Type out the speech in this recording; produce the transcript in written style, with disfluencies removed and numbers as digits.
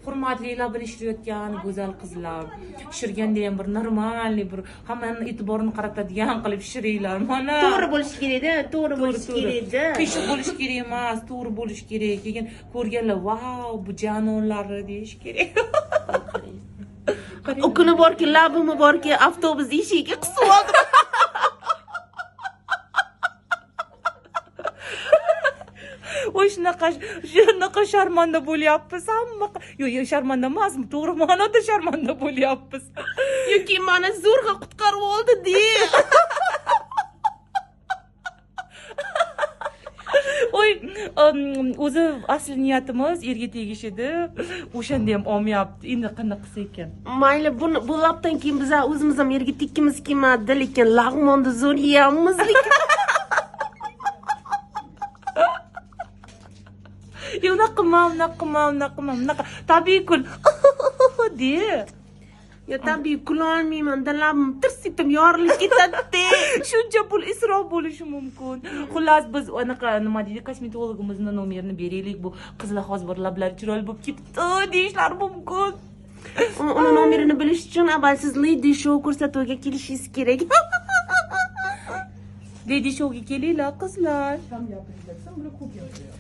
Hurmatli labini shishirayotgan go'zal qizlar, shishirganda ham bir normalniy, bir hammani e'tiborini qaratadigan qilib shishiringlar. Mana To'g'ri bo'lishi kerak-da, to'g'ri bo'lishi kerak-da. Qiyshiq bo'lishi kerak emas, to'g'ri bo'lishi kerak. Keyin ko'rganlar, "Vau, bu janonlari" deyish kerak. U kuni borki, labimi borki, avtobus eshigiga qisib oldim. Voy, shunaqa sharmanda bo'lyapmiz hamma. Yo'q, yo'q, sharmanda emas, to'g'ri ma'noda sharmanda bo'lyapmiz. Yoki mani zo'rg'a qutqarib oldi de. Voy, o'zi asl niyatimiz erga tegish edi. O'shanda ham olmayapti. Endi qanaqa qilsa ekan? Mayli, buni bu labdan keyin biz o'zimiz ham erga tekkimiz kelmadi, lekin lag'monni zo'r yeyapmiz lekin. Yo'q, unaqa qilma, unaqa qilma, unaqa qilma, unaqa tabiiy kul. De. Yo, tabiiy kula olmayman, labim tirs etib yorilib ketadi. Shuncha pul isrof bo'lishi mumkin. Xullas, biz anaqa nima deydi, kosmetologimizni nomerini beraylik. Bu qizlar hozir bir lablari chiroyli bo'lib ketibdi deyishlari mumkin. Uni nomerini bilish uchun avval siz Lady Show ko'rsatuviga kelishingiz kerak. Lady Showga kelinglar, qizlar. Tam yapacaksın, böyle ko'p yapıyor.